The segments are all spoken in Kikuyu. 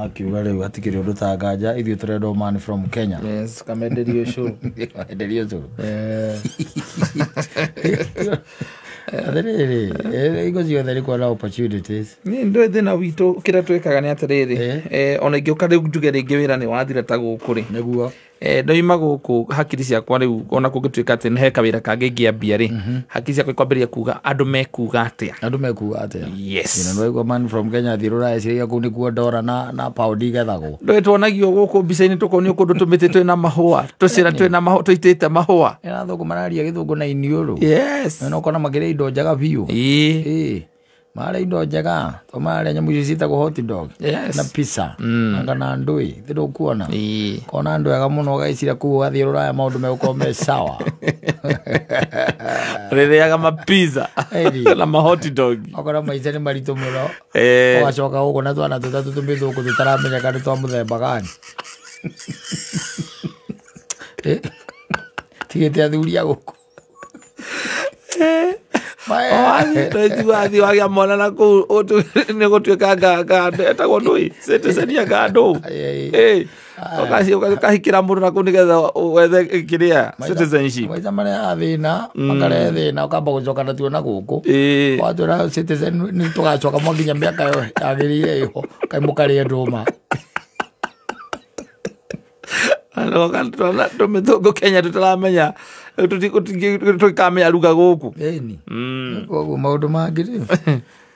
Akiuga rĩu hatikĩrĩ ũndũ ta nganja ithuĩ tũrenda man from Kenya. Yes, kamenderio ũcũrũ. Enderio ũcũrũ. Eh, Atĩrĩrĩ, hingo ciothe nĩ kuona opportunities. Niĩ ndũĩ thĩna witũ kĩrĩa twĩkaga nĩ atĩrĩrĩ, ona ingĩũka rĩu njuge rĩngĩ wĩra nĩ wathira ta gũkũ rĩ, Nĩguo. Ndoima gũkũ hakiri ciakwa rĩu ona kũngĩtuĩka atĩ nĩ he kawĩra kangĩ ingĩambia rĩ, hakiri ciakwa ikwambĩrĩria kuga andũ mekuga atĩa. Andũ mekuga atĩa? Yes. Ĩno nĩwaigua man from Kenya athiĩ rũraya eciria kũu nĩkuo ndora na pound igethagwo. Ndũĩ tuonagio gũkũ mbica-inĩ tũkonio kũndũ tũmĩtĩ twĩna mahũa, tũcĩra twĩna mahũa, tũitĩte mahũa. Ĩna athũngũ mararia gĩthũngũ na iniũrũ. Yes. Na ũkona makĩrĩa indo njega biũ. Ĩĩ. Ĩĩ. Marĩa indo njega to marĩa nyamũ icio ciĩtagwo hot dog. Yes. Na pizza. Anga na ndũĩ thĩ ndũkuona. Ĩĩ. Kona andũ ega mũno ũgaiciria kũu ũgathiĩ rũraya maũndũ megũkorwo me sawa. Rĩrĩaga mapizza Ĩĩ. na mahot dog. Okorwo maica nĩ maritũ mũno. Eh. Ũgacoka gũkũ na twana tũtatũ tũmĩthũngũ tũtaramenyeka nĩ twa mũthemba gani. Eh, tigĩte athuri a gũkũ. Wathiĩ wagĩa mwana na kũu nĩ gũtuĩka nga etagwo ndũĩ citizen ya ngandũ. Ĩĩ. Ũkahikĩra mũndũ na kũu nĩgetha wethe kĩrĩa citizenship. Maica marĩa thĩna makarehe thĩna ũkamba gũcoka natuo na gũkũ. Ĩĩ. Watwĩra citizen nĩ tũgacoka mwakinya mĩaka ĩyo yagĩrĩire ĩho kaĩ mũkarĩe ndũma. Tũmĩthũngũ Kenya tũtaramenya tũtikamenya ruga gũkũ. Ĩni. Koguo maũndũ mangĩ rĩ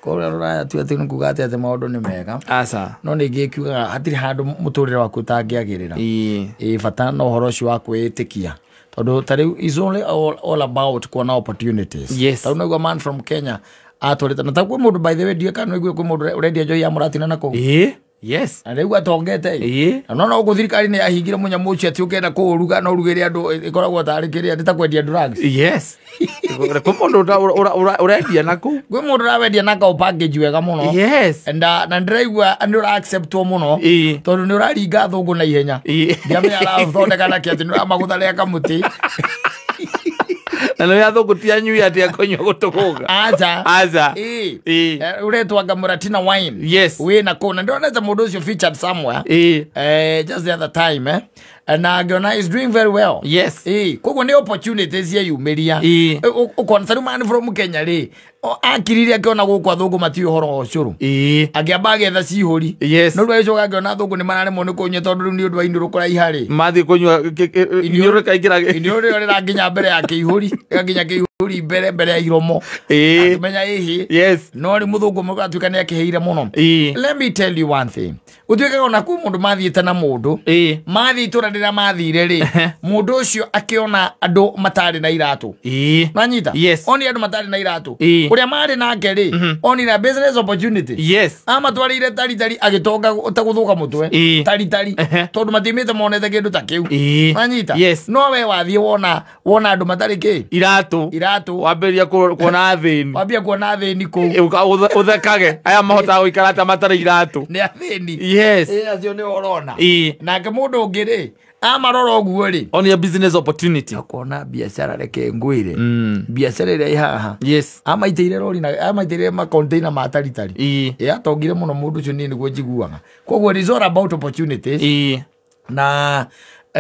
kũrĩa rũraya ti atĩ nĩ kuga atĩ maũndũ nĩ mega. Aca. No ningĩ kiugaga hatirĩ handũ mũtũrĩre waku ũtangĩagĩrĩra. Ĩĩ. Ĩ bata na ũhoro ũcio wa kwĩĩtĩkia tondũ ta rĩu is only all about kuona opportunities. Yes. Ta rĩu naigua man from Kenya atwarĩte na ta kwĩ mũndũ, by the way, ndiũĩ kana nĩaigue kwĩ mũndũ ũrendia njohi ya mũratina na kũu. Ĩĩ. Yes. Na rĩu atongete. Ĩĩ. Na nona gũkũ thirikari nĩ yahingire mũnyamũ ũcio atĩ ũkĩenda kũũruga no ũrugĩre andũ ĩkoragwo tarĩ kĩrĩa nĩ ta kwendia drugs. Yes. Kwĩ mũndũ ũrendia na kũu. Kwĩ mũndũ ũrawendia na kaũ package wega mũno. Yes. And, na ndĩraigua nĩ ũra acceptwo mũno. Ĩĩ. Tondũ nĩ ũraringa thũngũ na ihenya. Ĩĩ. Ndiamenya arathondeka nakĩ atĩ nĩ ũramagũtha kamũtĩ. Na nĩ athũngũ ti anyui atĩ akũnyua gũtũgũga. Aca. Aca. Ĩĩ. Ĩĩ. Ũretwanga mũratina wine. Yes. Wĩna kũu na ndĩronete mũndũ ũcio featured somewhere. Ĩĩ. Just the other time, na ngĩona is doing very well. Yes. Ĩĩ, koguo nĩ opportunities cieyumĩria. Ĩĩ. Ũkona ta rĩu man from Kenya rĩ, akirire akĩona gũkũ athũngũ matiũĩ ũhoro wa ũcũrũ. Ĩĩ. Akĩamba agĩetha cihũri. Yes. No rĩu agĩcoka akĩona athũngũ nĩ mararemwo nĩ kũnyua tondũ rĩu nĩ ũndũ wa iniũrũ kũraiha rĩ. Mathiĩ kũnyua iniũrũ rĩkaingĩra. Iniũrũ rĩo rĩrakinya mbere ya kĩihũri, rĩgakinya kĩihũri mbere ya iromo. Ĩĩ. Akĩmenya ĩhĩ. Yes. No rĩu mũthũngũ ũmwe atuĩka nĩ akĩhĩire mũno. Ĩĩ. Let me tell you one thing. Gũtuĩkaga ona kwĩ mũndũ mathiĩte na mũndũ. Ĩĩ. Mathiĩ itũra rĩrĩa mathire rĩ, mũndũ ũcio akĩona andũ matarĩ na iratũ. Ĩĩ. Nanyita? Yes. Onire andũ matarĩ na iratũ. Ĩĩ. Ũrĩa marĩ nake rĩ, onire business opportunity. Yes. Amatwarĩire taritari agĩtonga ta gũthũka mũtwe. Ĩĩ. Taritari. Tondũ matiumĩte monete kĩndũ ta kĩu. Ĩĩ. Nanyita? Yes. No we wathiĩ wona andũ matarĩ kĩ? Iratũ. Iratũ. Wambĩrĩria kuona athĩni. Wambia kuona athĩni kũu. Ũthekage aya mahotaga gũikara ta matarĩ iratũ. Nĩ athĩni. Yes. Ĩĩ, acio nĩ ũrona. Ĩĩ. Nake mũndũ ũngĩ rĩ, amarora ũguo rĩ, Only a business opportunity. akona biacara reke ngwĩre. Biacara ĩrĩa ĩ haha. Yes. Amaitĩire rori na amaitĩire macontainer ma taritari. Ĩĩ. Ĩ atongire mũno mũndũ ũcio niĩ nĩguo njiguaga. Koguo it is all about opportunities. Ĩĩ. Na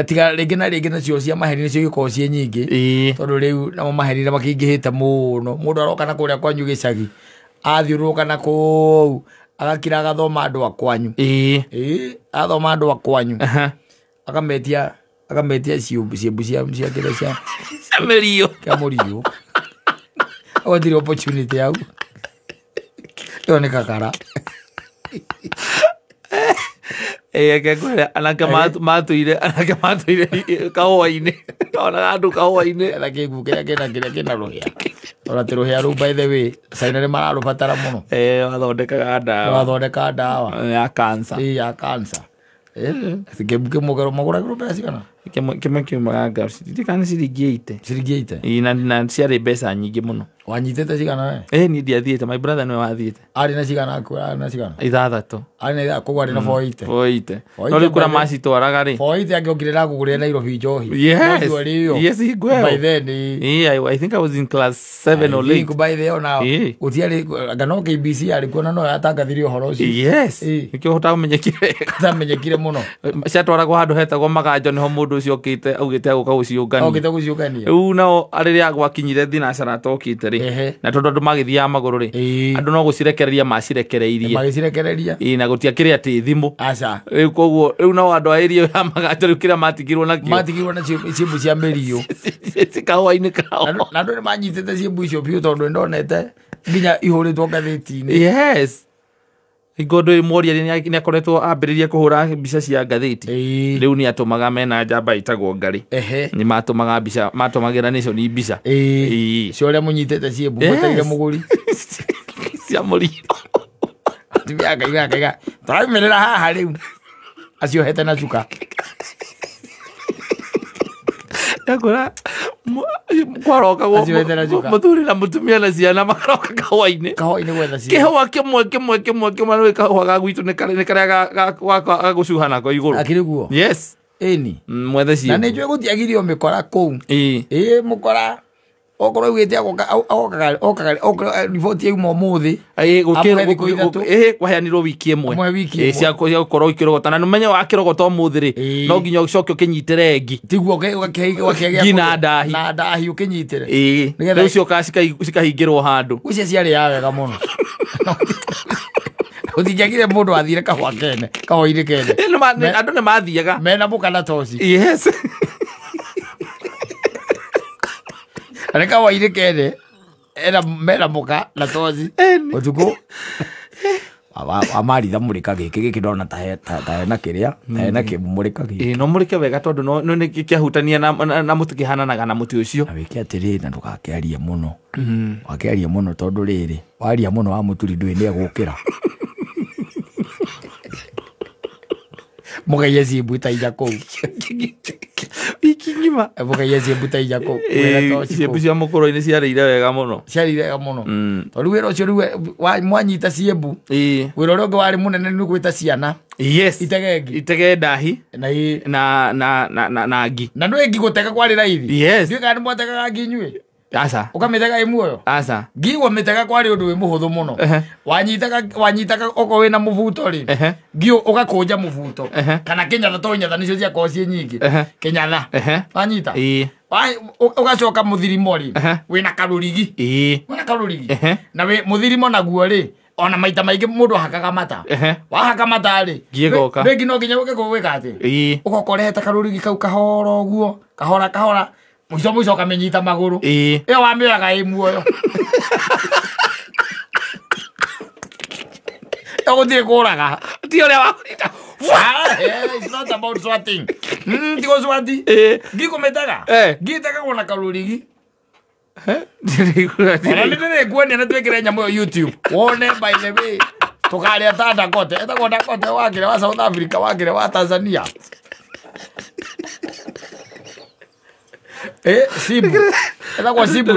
tiga rĩngĩ na rĩngĩ nacio cia maheni nĩcio igĩkoragwo ciĩ nyingĩ. Ĩĩ. Tondũ rĩu namo maheni nĩ makĩingĩhĩte mũno. Mũndũ aroka na kũrĩa kwanyu gĩcagi, athiũrũrũka na kũu, agakira agathoma andũ a kwanyu. Ĩĩ. Ĩĩ, athoma andũ a kwanyu. Aha. Akametia ciũmbu cia kĩrĩa cia Cia mĩrio. kĩa mũriũ. Gũtirĩ opportunity hau. Ĩyo nĩ kakara. Ĩĩ, reke ngwĩre, anake matũire kahũa-inĩ. Onaga andũ kahũa-inĩ. Etha kĩguũ kĩrĩa kĩna kĩrĩa kĩna rũhĩa. Ona ti rũhĩa rũu, by the way, China nĩ mararũbatara mũno. Ĩĩ, mathondekaga ndawa. Mathondeka ndawa. Ya cancer. Ĩĩ, ya cancer. Kĩmbu kĩmwe magũragĩrwo mbeca cigana? Kĩmwe kiumaga nga ndirikana ciringi 80. Ciringi 80? Ĩĩ, na ciarĩ mbeca nyingĩ mũno. Wanyitĩte cigana we? Niĩ ndiathiĩte, my brother nĩwe wathiĩte. Arĩ na cigana aku, arĩ na cigana? 6. Arĩ na ithathatũ, koguo arĩ na 480. 480. No rĩu kũrĩa macitwaraga rĩ. 480 angĩokire na kũgũrĩra Nairobi njohi. Yes. No rĩo. Yes, hingo ĩyo. By then. Yeah, I think I was in class 7 or 8. By the ona gũtiarĩ anga no KBC yarĩ kuo na no yatangathire ũhoro ũcio. Yes. Nĩkĩo ũtamenyekire. Ũtamenyekire mũno. Ciatwaragwo handũ hetagwo Maganjo nĩho mũndũ ũcio okĩte augĩte agũka gũciũngania. Okĩte gũciũngania. Rĩu nao rĩrĩa gwakinyire thinacara tokĩte rĩ. Na tondũ andũ magĩthiaga magũrũ rĩ, andũ no gũcirekereria macirekereirie. Magĩcirekereria. Ĩĩ, na gũtiakĩrĩ atĩ thimũ. Aca. Rĩu koguo rĩu nao andũ a area ya Maganjo rĩu kĩrĩa matigirwo nakĩo. Matigirwo na ciĩmbu cia mĩriũ. Kahũa-inĩ kao. Na andũ nĩ manyitĩte ciĩmbu icio biũ tondũ nĩndonete nginya ihũrĩtwo ngathĩti-inĩ. Yes. Hingo ndũ Mworia nĩ akoretwo ambĩrĩria kũhũra mbica cia ngathĩti. Rĩu nĩ atũmaga mena njamba ĩtagwo Ngarĩ. Nĩ matũmaga mbica, matũmagĩra Nation mbica. Cio ũrĩa mũnyitĩte ciĩmbu mwetereire mũgũri. Cia mũriũ. Atumia akaiga akaiga tũraumĩrĩra haha rĩu. Aciohete na cuka. Ndakora kwarokagwo mũthuri na mũtumia na ciana makaroka kahũa-inĩ. Kahũa-inĩ gwetha ciana. Kĩhũa kĩmwe kĩmwe kĩmwe kĩmwe nĩ kahũa ga gwitũ nĩ karĩa ga gũcuha nako igũrũ. Akĩrĩ guo? Yes. Ĩni. Mwethe ciĩmbu. Na nĩ njũĩ gũtiagirio mĩkora kũu. Ĩĩ mũkora okorwo augĩte okaga riboti yauma ũmũthĩ. Ĩĩ kwaheanirwo wiki ĩmwe. Cia gũkorwo ikĩrogota na nĩũmenye wakĩrogota ũmũthĩ rĩ no nginya ũcoke ũkĩnyitĩre ngi. Tiguo ũgakĩgĩa ngi na ndahi. Na ndahi ũkĩnyitĩre. Ĩĩ rĩu ciokaga cikahingĩrwo handũ. Icio ciarĩaga wega mũno. Gũtingĩagire mũndũ athire kahũa kene, kahũa-inĩ kene. Andũ nĩ mathiaga. Mena mũka na toci. Yes. Arĩ kahũa-inĩ kene mena mũka na toci ũtukũ wamaritha mũrĩka gĩkĩ gĩkĩ ndona ta hena kĩrĩa ta hena kĩmũrĩka gĩkĩ. Ĩĩ no mũrĩke wega tondũ no nĩ kĩahutania na mũtĩ kĩhananaga na mũtĩ ũcio. Na wĩke atĩrĩrĩ na ndũgakĩarie mũno. Wakĩaria mũno tondũ rĩrĩ waria mũno wa mũturi ndũĩ nĩ egũkĩra. Mũgaiye ciĩmbu ta inya kũu. Wiki ng'ima. Mũgaiye ciĩmbu ta inya kũu. Ciĩmbu cia mũkũrũ-inĩ ciarĩire wega mũno. Ciarĩire wega mũno. Tondũ wĩra ũcio rĩu mwanyita ciĩmbu. Wĩra ũrĩa ũngĩ warĩ mũnene nĩ gwĩta ciana. Yes. Itege ngi. Itege ndahi. Na ngi. Na ndũĩ ngi gũtega kwarĩ raithi. Yes. Ndiũĩ kana nĩ mwategaga ngi inyuĩ. Aca. Ũkamĩtega ĩ muoyo? Aca. Ngi ũmĩtega kwarĩ ũndũ wĩ mũhũthũ mũno. Wanyitaga okorwo wĩna mũbuto rĩ, ngi ũgakũnja mũbuto. Kana kĩnyatha tondũ nyatha nĩcio ciakoragwo ciĩ nyingĩ. Kĩnyatha. Wanyita? Ũgacoka mũthirimo rĩ, wĩna karũrigi. Wĩna karũrigi. Na mũthirimo naguo rĩ, ona maita maingĩ mũndũ ahakaga mata. Wahaka mata rĩ, rĩngĩ no nginya ũke gwĩka atĩ. Ũgoka ũrehete karũrigi kau kahora ũguo, kahora kahora. Mũico mũico ũkamĩnyita magũrũ. Ĩyo wamĩoyaga ĩ muoyo. Ĩyo gũtirĩ kũraga. Ti ũrĩa wakũnyita. It's not about swatting. Ti gũcwati. Ngi kũmĩtega. Ngi ĩtegagwo na karũrigi. Ona nĩ ndĩrĩkuonia na twĩkĩre nyamũ ĩyo YouTube. Wone by the way. Tũkarĩa ta Dangote. Etagwo Dangote wakĩrĩ wa South Africa, wakĩrĩ wa Tanzania. Sibu. Etagwo Sibu.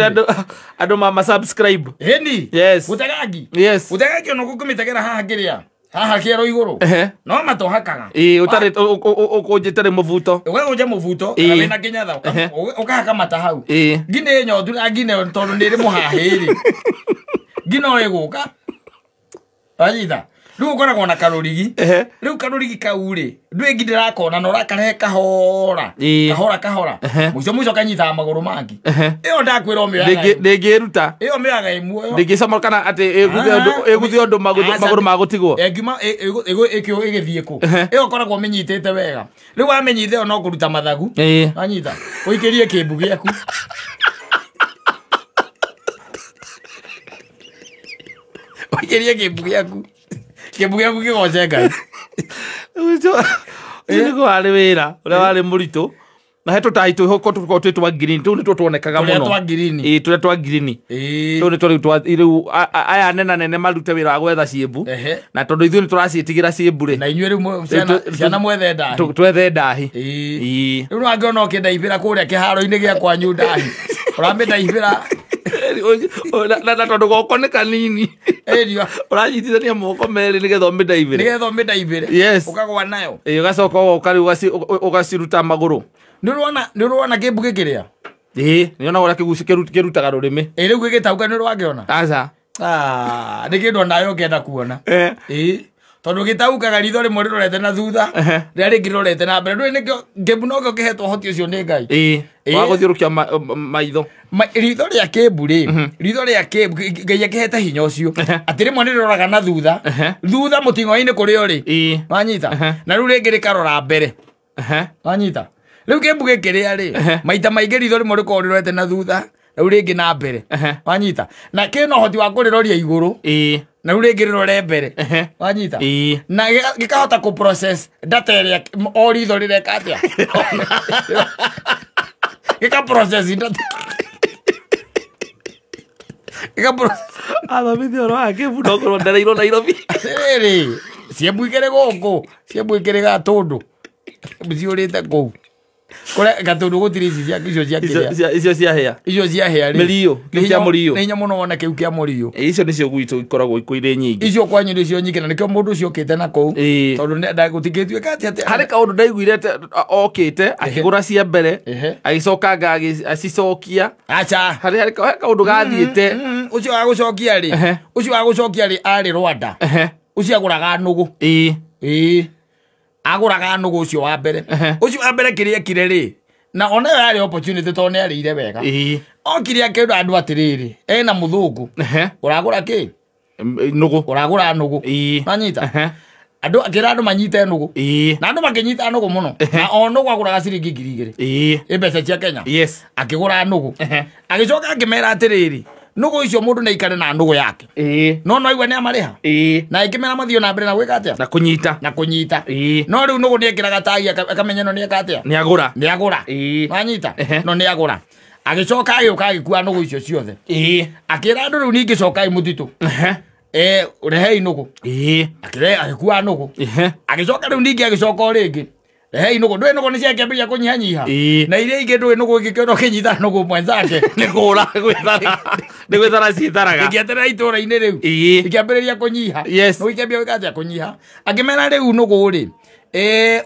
Andũ mama subscribe. Ĩni. Yes. Gũtega ngi. Yes. Gũtega ngi ona ũkũmĩtegera haha kĩrĩa. Haha kĩero igũrũ. No matũhakaga. Ĩĩ ũtarĩ ũkũnjĩte rĩ mũbuto. Ũgakũnja mũbuto kana wĩna kĩnyatha ũkahaka mata hau. Ngi nĩ nyotu na ngi nĩ tondũ nĩ ĩrĩ mũhahĩ rĩ. Ngi no ĩgũka. Wanyita? Rĩu ũkoragwo na karũrigi. Rĩu karũrigi kau rĩ, ndũĩ ngi ndĩrakona na ũrakarehe kahora. Kahora kahora. Mũico mũico kanyitaga magũrũ ma ngi. Ĩyo ndakwĩra ũmĩoyaga. Ndĩngĩruta. Ĩyo ũmĩoyaga ĩ muoyo. Ndĩngĩcama kana atĩ ĩgũthiĩ ũndũ magũrũ magũtigwo. Ĩngiuma ĩgĩthiĩ kũ. Ĩyo ũkoragwo ũmĩnyitĩte wega. Rĩu wamĩnyita ĩyo no kũruta mathagu. Wanyita? Ũikĩrie kĩmbu gĩaku. Ũikĩrie kĩmbu gĩaku. Kĩmbu gĩaku kĩgoce Ngai. Ũcio nĩguo warĩ wĩra ũrĩa warĩ mũritũ. Na he tũtai twĩho tũkoragwo twĩ twa green, tũu nĩtuo tuonekaga mũno. Tũrĩa twa green. Ĩĩ tũrĩa twa green. Tũu nĩtuo rĩu twa rĩu aya nena nene marute wĩra wa gwetha ciĩmbu. Na tondũ ithuĩ nĩtũraciĩtigĩra ciĩmbu rĩ. Na inyuĩ rĩu ciana mwethe ndahi. Twethe ndahi. Ĩĩ. Rĩu no angĩona ũkĩndaibĩra kũrĩa kĩharo-inĩ gĩa kwanyu ndahi. Ũramĩndaibĩra Na tondũ goko nĩ kanini. Ũranyitithania moko merĩ nĩgetha ũmĩndaibĩre. Nĩgetha ũmĩndaibĩre. Yes. Ũkagwa nayo. Ĩĩ ũgacoka ũgoka rĩu ũgaciruta magũrũ. Nĩ ũrona kĩmbu gĩkĩrĩa? Ĩĩ, nĩ onaga ũrĩa kĩguci kĩrutaga rũrĩmĩ. Ĩĩ rĩu gĩgĩtauka nĩ ũrakĩona? Aca. Ah, nĩ kĩndũ onawe ũngĩenda kuona. Ĩĩ. Tondũ gĩtaukaga ritho rĩmwe rĩrorete na thutha, rĩrĩa rĩngĩ rĩrorete na mbere. Ndũĩ nĩkĩo kĩmbu nokĩo kĩhetwo ũhoti ũcio nĩ Ngai. Ĩĩ. Wa gũthiũrũkia maitho. Ritho rĩa kĩmbu rĩ, ritho rĩa kĩmbu Ngai akĩhete hinya ũcio. Atĩ rĩmwe nĩ rĩroraga na thutha, thutha mũting'oe-inĩ kũrĩa ũrĩ. Wanyita? Na rĩu rĩngĩ rĩkarora mbere. Wanyita? Rĩu kĩmbu gĩkĩrĩa rĩ, maita maingĩ ritho rĩmwe rĩkoragwo rĩrorete na thutha, rĩu rĩngĩ na mbere. Wanyita? Na kĩna ũhoti wa kũrĩroria igũrũ. Na rĩu rĩngĩ rĩrore mbere. Wanyita? Na gĩkahota kũ process data ĩrĩa o ritho rĩreka atĩa. Gĩka process data. Gĩka process. Athomithia ũhoro wa kĩmbu no korwo ndereirwo Nairobi. Rĩrĩ, ciembu ikĩrĩ gũkũ, ciembu ikĩrĩ Gatũndũ. Ciũrĩte kũu. Kũrĩa Gatũndũ gũtirĩ ici cia icio cia kĩrĩa. Icio cia hĩa. Icio cia hĩa rĩ. Mĩriũ, kĩu kĩa mũriũ. Nĩ hinya mũno wone kĩu kĩa mũriũ. Icio nĩcio gwitũ ikoragwo irĩ nyingĩ. Icio kwanyu nĩcio nyingĩ na nĩkĩo mũndũ ũcio okĩte na kũu. Tondũ gũtingĩtuĩka atĩ harĩ kaũndũ ndaiguire okĩte akĩgũra cia mbere agĩcoka anga acicokia. Aca. Harĩ kaũndũ gathiĩte. Ũcio wa gũcokia rĩ. Ũcio wa gũcokia rĩ arĩ Rwanda. Ũcio agũraga nũgũ. Ĩĩ. Agũraga nũgũ ũcio wa mbere. Ũcio wa mbere kĩrĩa ekire rĩ, na ona ĩyo yarĩ opportunity tondũ nĩ arĩire wega. Okire akĩra andũ atĩrĩrĩ, ena mũthũngũ. Ũragũra kĩ? Nũgũ. Ũragũra nũgũ. Wanyita? Andũ akĩra andũ manyite nũgũ. Na andũ makĩnyita nũgũ mũno. Na o nũgũ agũraga ciringi 2,000. Ĩ mbeca cia Kenya. Yes. Akĩgũra nũgũ. Agĩcoka akĩmera atĩrĩrĩ, nũgũ icio mũndũ nĩ aikare na nũgũ yake. No no aigua nĩ amarĩha. Na ĩkĩmera mathiĩ na mbere na gwĩka atĩa? Na kũnyita. Na kũnyita. No rĩu nũgũ nĩ ekĩraga tagi akamenya no nĩ eka atĩa? Nĩ agũra. Nĩ agũra. Wanyita? No nĩ agũra. Agĩcoka agĩũka agĩkua nũgũ icio ciothe. Akĩra andũ rĩu ningĩ cokai mũtitũ. Rehei nũgũ. Agĩkua nũgũ. Agĩcoka rĩu ningĩ agĩcoka o rĩngĩ. Rehei nũgũ. Ndũĩ nũgũ nĩ ciakĩambĩrĩria kũnyihanyiha. Na iria ingĩ ndũĩ nũgũ ĩngĩkĩona ũkĩnyita nũgũ mwenzake. Nĩ kũra gwĩthara. Nĩ gwĩthara ciĩtharaga. Ĩngĩeterera itũũra-inĩ rĩu. Ikĩambĩrĩria kũnyiha. Yes. Nũgũ ikĩambia gwĩka atĩa? Kũnyiha. Akĩmera rĩu nũgũ rĩ,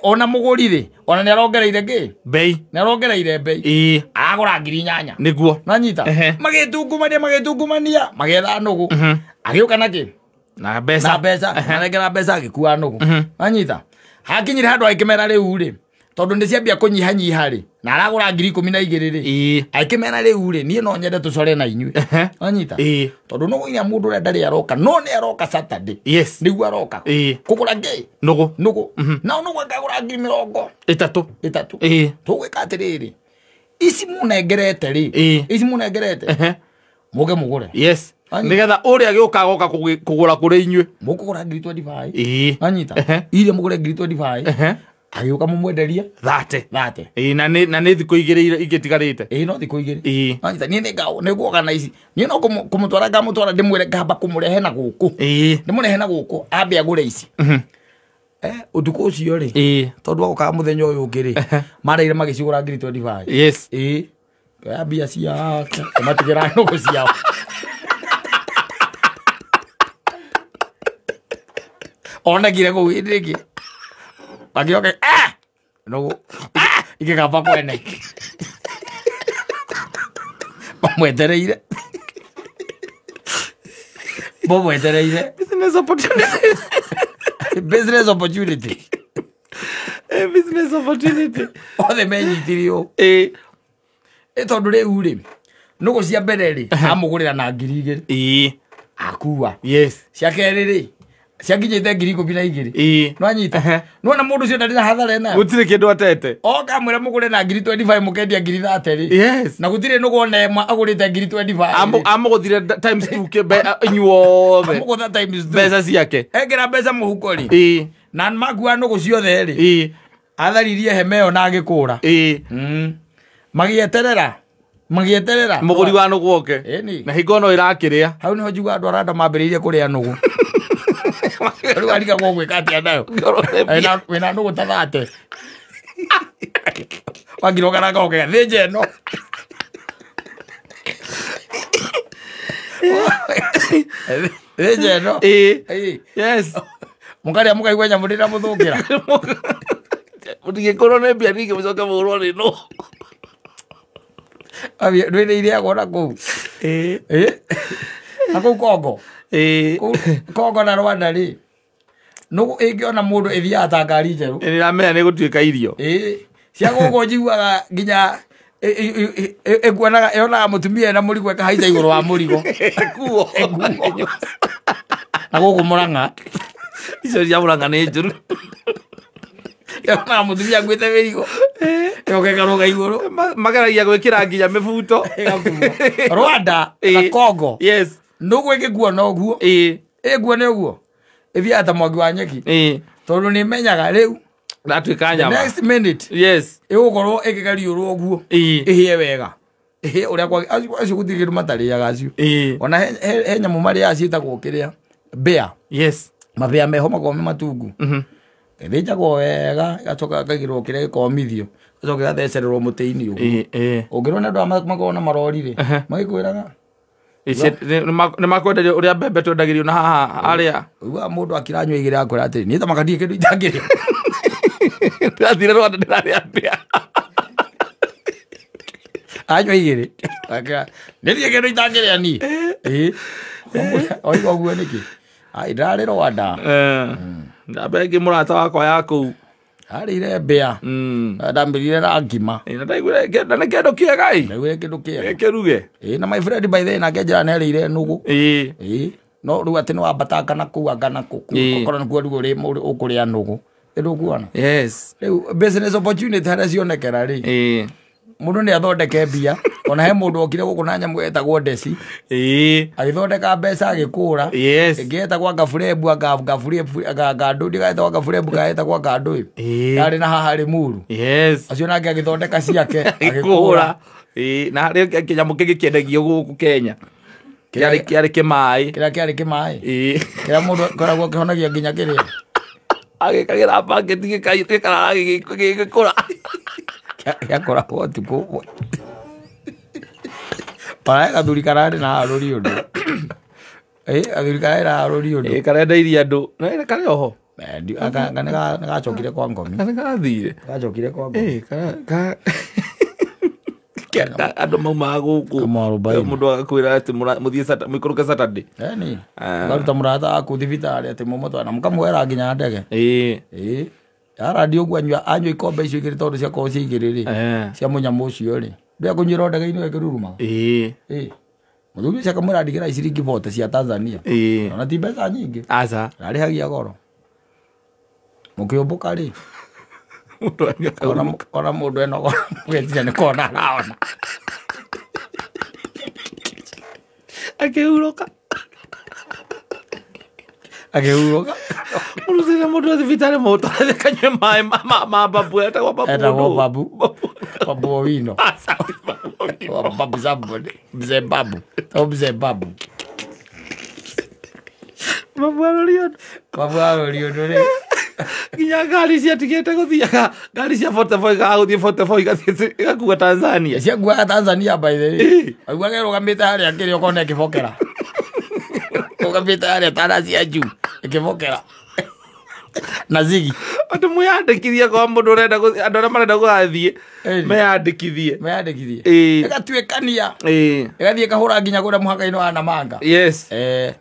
ona mũgũri rĩ, ona nĩ arongereire kĩ? Bei. Nĩ arongereire bei. Aragũra 8,000. Nĩguo. Nanyita? Magĩtungumania magĩetha nũgũ. Agĩũka na kĩ? Na mbeca. Na mbeca. Anengera mbeca agĩkua nũgũ. Nanyita? Hakinyire handũ agĩkĩmera rĩu rĩ, tondũ nĩ ciambia kũnyihanyiha rĩ, na aragũra 12,000 rĩ, agĩkĩmera rĩu rĩ, niĩ no nyende tũcore na inyuĩ. Wanyita? Tondũ nũgũ iria mũndũ ũrĩa ndarĩ aroka, no nĩ aroka Saturday. Yes. Nĩguo aroka. Kũgũra kĩ? Nũgũ. Nũgũ. Na nũgũ akagũra 30. 3. Tũgwĩka atĩrĩrĩ, ici mũnengerete rĩ, ici mũnengerete, mũke mũgũre. Yes. Nĩgetha ũrĩa agĩũka agoka kũgũra kũrĩ inyuĩ. Mũkũgũra 25,000. Wanyita? Iria mũgũre 25,000. Agĩũka mũmwenderie 30. 30. Na nĩ thikũ igĩrĩ ingĩtigarĩte. Ĩĩ no thikũ igĩrĩ. Wanyita? Niĩ nĩ nguoka na ici. Niĩ no kũmũtwara ngamũtwara ndĩmwĩre ngamba kũmũrehe na gũkũ. Ndĩmũrehe na gũkũ ambe agũre ici. Ũtukũ ũcio rĩ, tondũ agokaga mũthenya ũyũ ũngĩ rĩ, mareire magĩcigũra 25,000. Yes. Ĩĩ. Oya mbia ciake, kũmatigĩra nũgũ ciao. Onekire kũu hĩndĩ ĩngĩ. Magĩoka, nũgũ ikĩgamba kwene. Mamwetereire. Mamwetereire. Business opportunity. Business opportunity. Business opportunity. Othe menyitirie ũũ. Tondũ rĩu rĩ, nũgũ cia mbere rĩ, amũgũrĩra na 2,000. Akua. Yes. Cia kerĩ rĩ, ciakinyĩte 12,000. Nĩwanyita? Nĩwona mũndũ ũcio ndarĩ na hathara ĩnayo. Gũtirĩ kĩndũ atete. Oka amwĩra mũgũre na 25,000 mũkendia 30,000 rĩ. Yes. Na gũtirĩ nũgũ ona ĩmwe agũrĩte 25,000. Amũgũthire times 2 inyuothe. Amũgũtha times 2. Mbeca ciake. Ekĩra mbeca mũhuko rĩ. Na makua nũgũ ciothe rĩ. Atharirie hema ĩyo na agĩkũra. Magĩeterera. Magĩeterera. Mũgũri wa nũgũ oke. Na hingo no ĩrakĩrĩa. Hau nĩho njiguaga andũ aranda mambĩrĩirie kũrĩa nũgũ. Rĩu arigagwo gwĩka atĩa nayo. Wĩna nũgũ ta 30. Wangira ũkaranga ũkega thĩnja ĩno. Thĩnja ĩno. Ĩĩ. Yes. Mũkarĩa mũkaigua nyamũ ndĩramũthũkĩra. Mũtigĩkorwo nĩ mbia nyingĩ mũcoke mũhũrwo nĩ nũ. Ndwĩ nĩ irĩagwo na kũu. Ĩĩ. Na kũu Kongo. Ĩĩ. Kongo na Rwanda rĩ. Nũgũ ĩngĩona mũndũ ĩthiaga ta ngari njerũ. Nĩramenya nĩ gũtuĩka irio. Ĩĩ. Cia gũkũ njiguaga nginya ĩkuonaga yonaga mũtumia ena mũrigo ĩkahaica igũrũ wa mũrigo. Ĩkuo. Na gũkũ Mũrang'a. Icio cia Mũrang'a nĩ njũru. Yonaga mũtumia akuĩte mĩrigo. Ĩgoka ĩkarũga igũrũ. Mageragia gwĩkĩra nginya mĩbuto. Rwanda na Kongo. Yes. Nũgũ ĩngĩkuona ũguo. Ĩĩ. Ĩnguona ũguo. Ĩthiaga ta mwaki wa nyeki. Ĩĩ. Tondũ nĩ ĩmenyaga rĩu. Ndatuĩka nyama. Next minute. Yes. Ĩgũkorwo ĩkĩgariũrwo ũguo. Ĩĩ. Ĩhĩe wega. Ĩhĩe ũrĩa kwa acio gũtirĩ kĩndũ matarĩaga acio. Ĩĩ. Ona he nyamũ marĩaga ciĩtagwo kĩrĩa. Mbĩa. Yes. Mabĩa meho makoragwo me matungu. Ĩthĩnjagwo wega ĩgacoka ĩkaigĩrwo kĩrĩa gĩkomithio. Ĩgacoka ĩgathecererwo mũtĩ-inĩ ũguo. Ĩĩ. Ũngĩrwo nĩ andũ aya makoragwo na marori rĩ, magĩkwĩraga. Nĩ makwenderio ũrĩa mbembe twendagĩrio na haha arĩa. Ũiguaga mũndũ akiranyua igĩrĩ akwĩra atĩrĩ, niĩ ta maka ndirĩ kĩndũ itangĩrĩa. Ndĩrathire Rwanda ndĩrarĩa mbĩa. Anyua igĩrĩ. Akĩra, nĩ ndirĩ kĩndũ itangĩrĩa niĩ. Ĩĩ. Oiga ũguo nĩkĩ? Ai, ndĩrarĩ Rwanda. Ndambe ĩngĩ mũrata wakwa ya kũu. Arĩire mbĩa. Ndambĩrire na ngima. Na ndaiguire na nĩ kĩndũ kĩega ĩ. Ndaiguire kĩndũ kĩega. Kĩruge. Ĩĩ, na my friend by the way nake njĩra nĩ arĩire nũgũ. Ĩĩ. Ĩĩ. No rĩu atĩ nĩ wambatanga na kũu anga na kũu. Ũkorwo nĩkuo rĩu ũkũrĩa nũgũ. Ndũkuona? Yes. Rĩu business opportunity harĩa cionekera rĩ. Ĩĩ. Mũndũ nĩ athondeke mbia. Ona he mũndũ okire gũkũ na nyamũ etagwo ndeci. Ĩĩ. Agĩthondeka mbeca agĩkũra. Yes. Ĩngĩ etagwo ngaburebu ngaburebu ngandũ ndigaetagwo ngaburebu gaetagwo ngandũ. Ĩĩ. Yarĩ na haha Limuru. Yes. Acio nake agĩthondeka ciake agĩkũra. Ĩĩ, na harĩ kĩnyamũ kĩngĩ kĩendagio gũkũ Kenya. Kĩarĩ kĩmaĩ. Kĩrĩa kĩarĩ kĩmaĩ. Ĩĩ. Kĩrĩa mũndũ akoragwo akĩhonagia nginya kĩrĩa. Agĩkagĩra bucket gĩkarara gĩgĩkũra. Gĩakoragwo ũtukũ. Para gathuri kararĩ na harũri ũndũ. Gathuri kararĩ na harũri ũndũ. Ĩĩ, karendeirie andũ. Na karĩ oho. Nĩ gacokire kwa ngomi. Nĩ karathire. Gacokire kwa ngomi. Ĩĩ, andũ maumaga gũkũ. Mũndũ agakwĩra atĩ mũthiĩ mũikũrũke Saturday. Ĩni. Ũkaruta mũrata waku thibitarĩ atĩ mũmũtware na mũkamũoera nginya ndege. Ĩĩ. Ĩĩ. Yarandio ũguo anyua ikombe icio igĩrĩ tondũ ciakorwo ciĩ igĩrĩ rĩ. Cia mũnyamũ ũcio rĩ. Ndũya kũnyuĩra ndege-inĩ ĩkĩrurumaga. Ĩĩ. Ĩĩ. Mũthuri ũcio akamwĩra ndigĩra ciringi 40 cia Tanzania. Ĩĩ. Ona ti mbeca nyingĩ. Aca. Ararĩhagia goro. Mũkĩũmbũka rĩ. Mũndũ Ona mũndũ ena goro mũgetia nĩ kona araona. Akĩhurũka. Akĩhurũka. Mũrutĩre mũndũ wa thibitarĩ mũtware kanyue maĩ ma babu etagwo babu. Etagwo babu. Babu Owino. Aca, Babu Owino. Babu somebody. Mzee babu. O mzee babu. Babu arori ũndũ. Babu arori ũndũ rĩ. Nginya ngari ciatigĩte gũthiaga ngari cia 44 ikaga gũthiĩ 44 igathiĩ igakua Tanzania. Ciakuaga Tanzania by the way. Waiguaga ĩrũgamĩte harĩa kĩrĩa ũkona ĩkĩbokera. Ĩrũgamĩte harĩa tana cia juu ĩkĩbokera. Na zigi. Andũ mwĩyandĩkithie kwa mũndũ ũrenda andũ arĩa marenda gũgathiĩ meyandĩkithie. Meyandĩkithie. Ĩĩ. Ĩgatuĩkania. Ĩĩ. Ĩgathiĩ ĩkahũra nginya kũrĩa mũhaka-inĩ wa Namanga. Yes. Hĩndĩ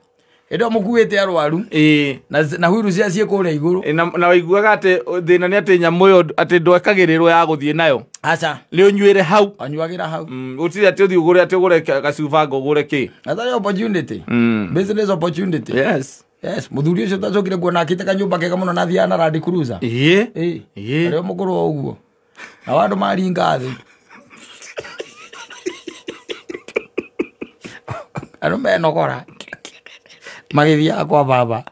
ĩyo mũkuĩte arwaru. Ĩĩ. Na huiru cia ciĩ kũrĩa igũrũ. Na waiguaga atĩ thĩna nĩ atĩ nyamũ ĩyo atĩ ndwekagĩrĩrwo ya gũthiĩ nayo. Aca. Nĩ ũnyuĩre hau. Anyuagĩra hau. Gũtirĩ atĩ ũthiĩ ũgũre atĩ ũgũre gacuba ngo ũgũre kĩ. Atarĩ opportunity. Business opportunity. Yes. Yes, mũthuri ũcio tacokire kuona akĩte kanyũmba kega mũno na athiaga na Land Cruiser. Ĩĩ. Ĩĩ. Ĩĩ. Arĩa mũkũrũ o ũguo. Na andũ maringa thĩ. Andũ menogora. Magĩthiaga kwa baba.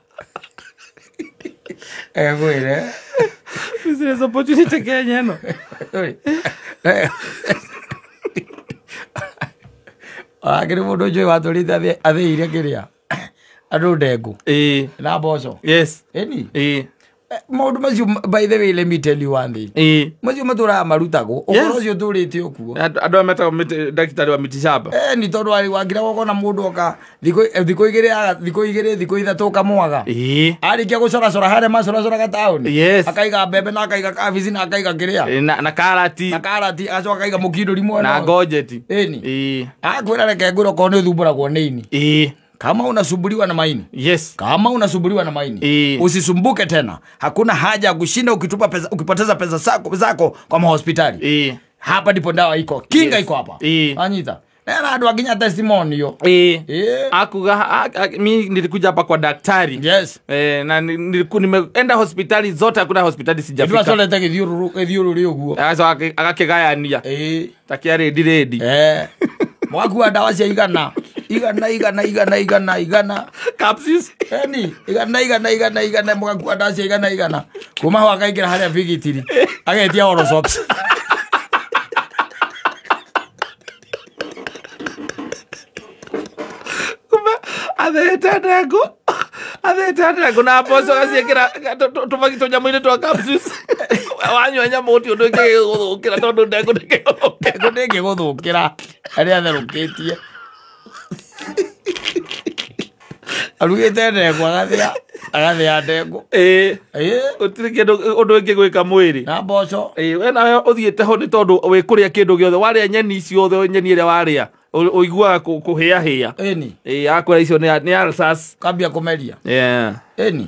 Egwĩre. Business opportunity Kenya ĩno. Akĩrĩ mũndũ njũĩ watũrĩte athĩire kĩrĩa. Andũ ndengũ. Ĩĩ. Na mboco. Yes. Ĩni. Ĩĩ. Maũndũ macio, by the way, let me tell you one thing. Macio matũraga marutagwo ũhoro ũcio ũtũrĩte ũkuo. Andũ aya metagwo ndagĩtarĩ wa mitishamba. Nĩ tondũ wangira ũkona mũndũ oka thikũ igĩrĩ, thikũ igĩrĩ, thikũ ithatũ ũkamwaga. Arĩkia gũcoracora harĩa macoracoraga taũni. Akaiga mbembe na akaiga kabici na akaiga kĩrĩa. Na karati. Na karati agacoka akaiga mũkindũri mwena. Na ngojeti. Ĩni. Akwĩra reke ngwĩre okorwo nĩ ũthumbũragwo nĩ ini. Kama unasumbuliwa na maini. Yes. Kama unasumbuliwa na maini. Usisumbuke tena. Hakuna haja ya kushinda ukitupa pesa, ukipoteza pesa zako kwa mahospitali. Hapa ndipo dawa iko. Kinga iko hapa. Anyita. Na andũ anginya testimonial. Akuga mimi nilikuja hapa kwa daktari. Yes. Na nimeenda hospitali zote, hakuna hospitali sijafika. Ndio asoleta githiũrũrĩ ũguo. Sasa akakigayania. Takia ready. Mwakua dawa cia igana. Igana igana igana igana igana capsules. Eni igana igana igana igana mwakua dawa cia igana igana. Kuma ho akaingĩra harĩa bigitiri. Agetia Orosops. Athete ndengu na mboco gaciĩkĩra tũbagi tũnyamũ-inĩ twa capsules. Wanyua nyamũ gũtirĩ ũndũ ĩngĩgũthũkĩra tondũ ndengũ ndĩngĩgũthũkĩra. Arĩa atherũkĩtie. Arugĩte ndengũ agathĩa ndengũ. Gũtirĩ kĩndũ ũndũ ĩngĩgwĩka mwĩrĩ. Na mboco. We nawe ũthiĩte ho nĩ tondũ wĩ kũrĩa kĩndũ gĩothe warĩa nyeni ciothe, nyeni ĩrĩa warĩa ũiguaga kũhĩahĩa. Ĩni. Akwĩra icio nĩ ulcers. Kambia kũmeria. Ĩni.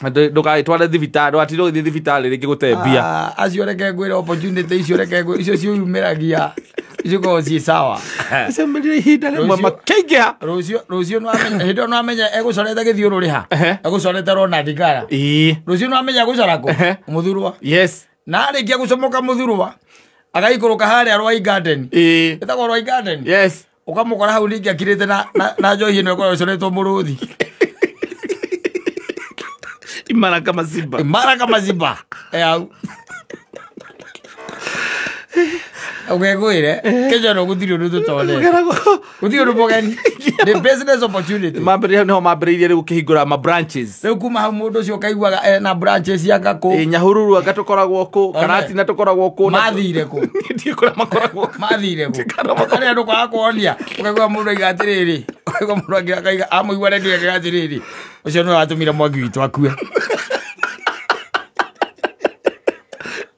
Ndũgagĩtware thibitarĩ, ndũgatinda ũgĩthiĩ thibitarĩ rĩngĩ gũte mbia. Acio reke ngwĩre opportunity icio reke ngwĩre icio ciumĩragia icio ciĩ sawa. Ciumĩrire ihinda rĩmwe makĩingĩha. Rũciũ nĩwamenya hĩndĩ ĩyo nĩwamenya egũcorete gĩthiũrũrĩ ha. Egũcorete Ronald Ngara. Rũciũ nĩwamenya egũcora kũ? Mũthurwa. Yes. Na arĩkia gũcomoka Mũthurwa agaikũrũka harĩa Rwai Garden. Ĩtagwo Rwai Garden. Yes. Ũkamũkora hau ningĩ akirĩte na njohi ĩno ĩkoragwo ĩcoretwo mũrũthi. Imara kama simba. Imara kama simba. Hau. Ũgegwĩre Kenya no gũtirĩ ũndũ tũtonete. Gũtirĩ ũndũ mũgeni. The business opportunity. Mambĩrĩria nĩho mambĩrĩirie rĩu kũhingũra ma branches. Rĩu kuma hau mũndũ ũcio ũkaiguaga ena branches cia ngakũ. Nyahururu anga tũkoragwo kũ, Karatina tũkoragwo kũ. Mathire kũ. Ndiĩ kũrĩa makoragwo. Mathire kũ. Harĩa andũ kwaga kuonia ũkaigua mũndũ aiga atĩrĩrĩ. Ũkaigua mũndũ akaiga amũigua redio akaiga atĩrĩrĩ. Ũcio nĩwe watũmire Mwangi witũ akue.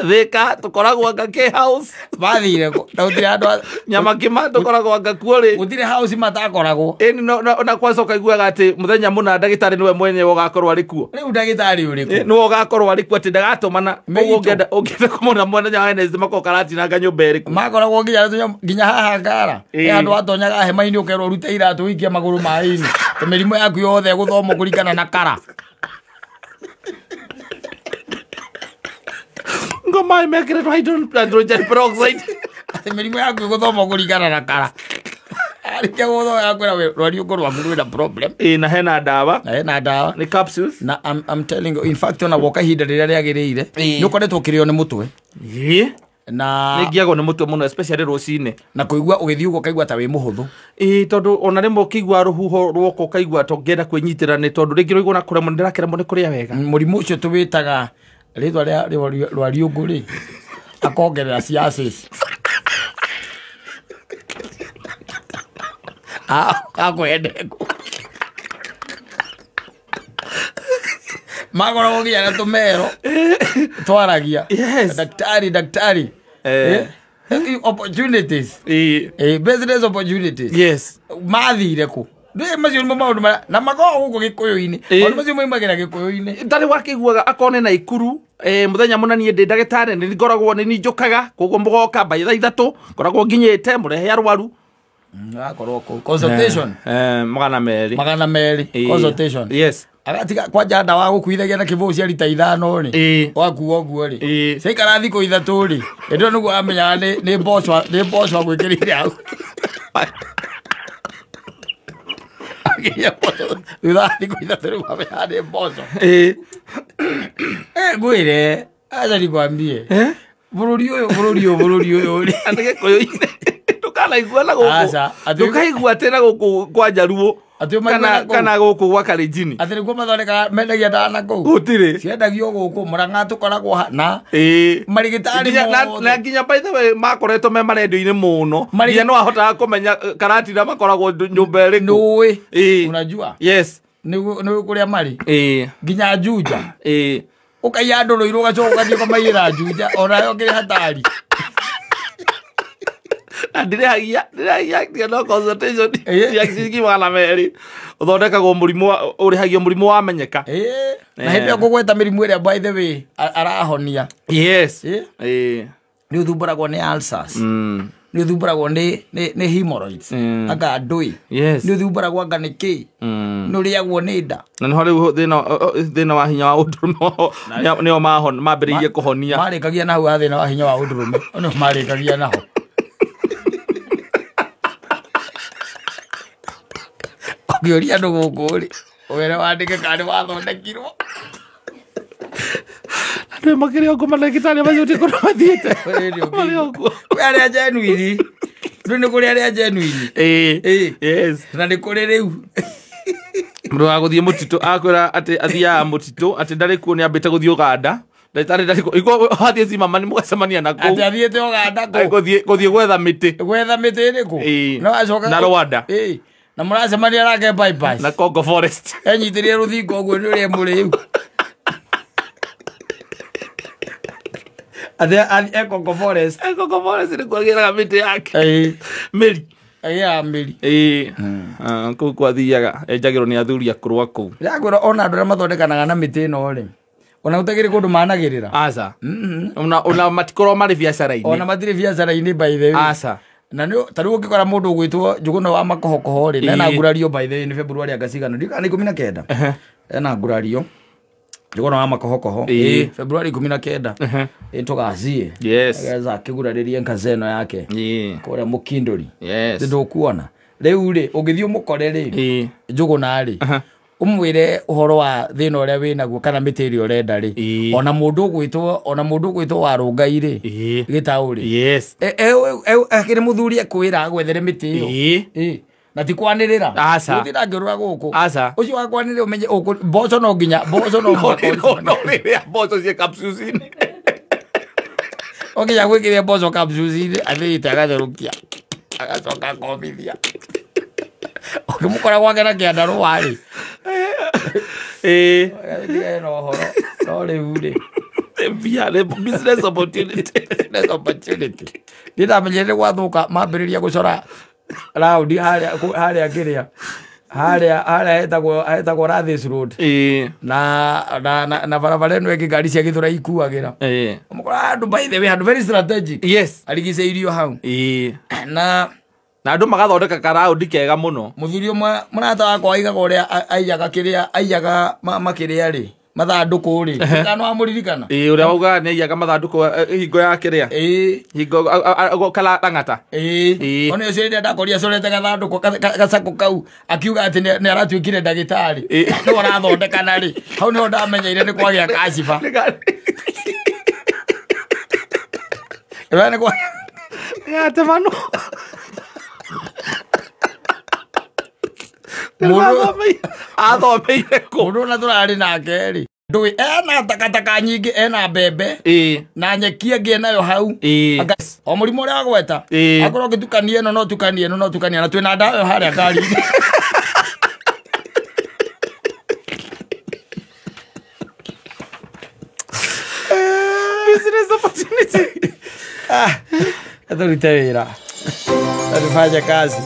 Thika tũkoragwo anga K house. Mathire kũ. Na gũtirĩ handũ Nyamakima tũkoragwo anga kuo rĩ. Gũtirĩ house matakoragwo. Ĩni no kwanza ũkaiguaga atĩ mũthenya mũna ndagĩtarĩ nĩwe mwenyewe ũgakorwo arĩ kuo. Rĩu ndagĩtarĩ ũrĩkũ? Nĩwe ũgakorwo arĩ kuo atĩ ndagatũmana. Koguo ũngĩenda kũmona mũthenya wa Wednesday makorwo karatinanga nyũmba ĩrĩkũ. Makoragwo nginya haha Ngara. He handũ watonyaga hema-inĩ ũkerwo ũrute iratũ ũikie magũrũ maĩ-inĩ. Mĩrimũ yaku yothe ĩgũthomwo kũringana na kara. Ngoma imekĩrĩtwo hydrogen peroxide. Atĩ mĩrimũ yaku ĩgũthomwo kũringana na kara. Arĩkia gũthoma yakwĩra rwariũngũ rwaku rwĩna problem. Na hena ndawa. Na hena ndawa. Nĩ capsules. Na I'm telling you, in fact ona woka ihinda rĩrĩa rĩagĩrĩire nĩ ũkoretwo ũkĩrĩo nĩ mũtwe. Na nĩngiagwo nĩ mũtwe mũno especially rũcinĩ. Na kũigua ũgĩthiĩ ũguo ũkaigua ta wĩ mũhũthũ. Tondũ ona rĩmwe ũkĩigua rũhuho rwoka ũkaigua ta ũngĩenda kwĩnyitĩra nĩ tondũ rĩngĩ ũraigua na kũremwo ndĩrakĩremwo nĩ kũrĩa wega. Mũrimũ ũcio tũwĩtaga rĩtwa rĩa rwariũngũ rĩ akongerera ciacis. Akũhe ndengũ. Makoragwo nginya na tũmero twaragia. Daktari daktari. Opportunities. Business opportunities. Yes. Mathire kũ? Macio nĩmo maũndũ marĩa na makoragwo gũkũ gĩkũyũ-inĩ. Maũndũ macio moimagĩra gĩkũyũ-inĩ. Ndarĩ wakĩiguaga akone na Ikuru. Mũthenya mũna niĩ ndĩ ndagĩtarĩ nĩ ngoragwo nĩ njũkaga koguo mũgoka by thaa ithatũ ngoragwo nginyĩte mũrehe arwaru. Akorwo kũu consultation. 200. 200 consultation. Yes. Agatiga kwanja ndawa gũkuithagia na kĩbũyũ cia rita 5 rĩ. Wakua ũguo rĩ. Ciaikara thikũ 3 rĩ. Hĩndĩ ĩyo nĩguo amenyaga nĩ mboco agwĩkĩrĩire hau. Thutha wa thikũ 3 rĩu amenyaga nĩ mboco. Ngwĩre acha nikwambie. Bũrũri ũyũ rĩ. Andũ gĩkũyũ-inĩ. Ndũkanaigua na gũkũ. Ndũkaigua atĩ na gũkũ kwa Njaruo kana kana gũkũ gwa Kalenjin. Atĩ nĩkuo mathondekaga mendagia ndawa na kũu. Gũtirĩ. Ciendagio gũkũ Murang'a tũkoragwo na marigitari mothe. Na nginya by the way makoretwo me marendio-inĩ mũno. Nginya no ahotaga kũmenya Karatina makoragwo nyũmba ĩrĩkũ. Nĩũĩ. Unajua? Yes. Nĩũĩ kũrĩa marĩ. Nginya Juja. Ũkaiya andũ rũirũ ũgacoka ũgathiĩ ũkamaiyĩra Juja onayo kĩrĩ hatari. Na ndĩrĩhagia no consultation ya ciringi 200 ũthondekagwo mũrimũ ũrĩhagio mũrimũ wamenyeka. Na hĩndĩ ĩyo ngũgweta mĩrimũ ĩrĩa by the way arahonia. Yes. Nĩ ũthumbũragwo nĩ ulcers. Nĩ ũthumbũragwo nĩ hemorrhoids. Anga ndũĩ. Nĩ ũthumbũragwo anga nĩ kĩ. Nĩ ũrĩagwo nĩ nda. Na nĩho rĩu thĩna wa hinya wa ũndũrũme nĩo mambĩrĩirie kũhonia. Marĩkagia na hau ha thĩna wa hinya wa ũndũrũme. Nĩo marĩkagia naho. Ũngĩũria andũ gũkũ rĩ, ũwĩre wandĩke kana nĩ wathondekirwo. Andũ makĩrĩ o mandagĩtarĩ macio gũtirĩ kũndũ mathiĩte. Marĩ o kuo. Kwĩ arĩa genuine. Rĩu nĩ kũrĩ arĩa genuine. Yes. Na nĩ kũrĩ rĩu. Mũndũ wa gũthiĩ mũtitũ akwĩra atĩ athiaga mũtitũ atĩ ndarĩ kuo nĩ ambĩte gũthiĩ Ũganda. Ndagĩtarĩ ndarĩ kuo. Iko wathiĩ Zimmerman mũgacemania na kũu. Atĩ athiĩte Ũganda kũ? Gũthiĩ gwetha mĩtĩ. Gwetha mĩtĩ ĩrĩkũ? No acoka na Rwanda. Na mũracemania nake bypass. Na Congo Forest. Enyitĩrĩire rũthingo ũguo nĩ ũrĩa mũrĩu. Atĩ e Congo Forest. E Congo Forest nĩkuo agĩraga mĩtĩ yake. Mĩri. Agĩraga mĩri. Kũu kwathiaga enjagĩrwo nĩ athuri akũrũ a kũu. Ndĩrakwĩra ona andũ arĩa mathondekanaga na mĩtĩ ĩno rĩ, ona gũtakĩrĩ kũndũ managĩrĩra. Aca. Ona matikorwo marĩ biacara-inĩ. Ona matirĩ biacara-inĩ by the way. Aca. Na nĩ ta rĩu ũngĩkora mũndũ ũgwĩtwo Njũgũna wa Makohokoho rĩ, ena ngurario by the way nĩ February anga cigana, ndiũĩ kana nĩ 19. Ena ngurario Njũgũna wa Makohokoho February 19. Tũgaciĩ. Nĩgetha akĩgurarĩrie nkazeno yake kũrĩa Mũkindũri. Ndũkuona rĩu rĩ ũngĩthiĩ ũmũkore rĩ Njũgũna rĩ ũmwĩre ũhoro wa thĩna ũrĩa wĩnaguo kana mĩtĩ ĩrĩa ũrenda rĩ, ona mũndũ ũgwĩtwo Warũngai rĩ Gĩtaũ rĩ, akĩrĩ mũthuri ekwĩra agwethere mĩtĩ ĩyo. Na ti kwanĩrĩra. Gũtirĩ angĩũrũra gũkũ. Ũcio wa kwanĩrĩra ũmenye mboco no nginya mboco no mũhaka mboco ciĩ capsules-inĩ. O nginya gwĩkĩre mboco capsules-inĩ athĩĩte agatherũkia agacoka akomithia. Ũkĩmũkora gwake na kĩandarũa rĩ. Ena ũhoro no rĩu rĩ business opportunity. Business opportunity. Niĩ ndamenyire gwathũka mambĩrĩria gũcora raundi harĩa kĩrĩa harĩa hetagwo Rathis Road. Na barabara ĩno ĩngĩ ngari cia Gĩthũrai ikuagĩra. Ũmũkora handũ by the way handũ very strategic. Yes. Arigicĩirio hau. Na andũ magathondeka karaũndi kega mũno. Mũthuri ũmwe mũrata wakwa aigaga ũrĩa aiyaga kĩrĩa aiyaga makĩrĩa rĩ mathandũkũ rĩ kana no amũririkana. Ũrĩa waugaga nĩ aiyaga mathandũkũ hingo ya kĩrĩa hingo kala Lang'ata. Ona ũcio rĩrĩa ndakorire acorete gathandũkũ gacakũ kau akiuga atĩ nĩ aratuĩkire ndagĩtarĩ nĩwe arathondekana rĩ, hau nĩho ndamenyeire nĩ kwagĩa kaciba. Nĩgatemanwo. Athomeire kũ? Mũndũ ona tũrarĩ nake rĩ ndũĩ ena takataka nyingĩ, ena mbembe na nyeki ĩngĩ enayo hau. O mũrimũ ũrĩa wagweta akorwo ũngĩtukania ĩno no tukanie ĩno no tukanie na twĩna ndawa ĩyo harĩa ngari-inĩ. Business opportunity. Tũrute wĩra. Tufanye kazi.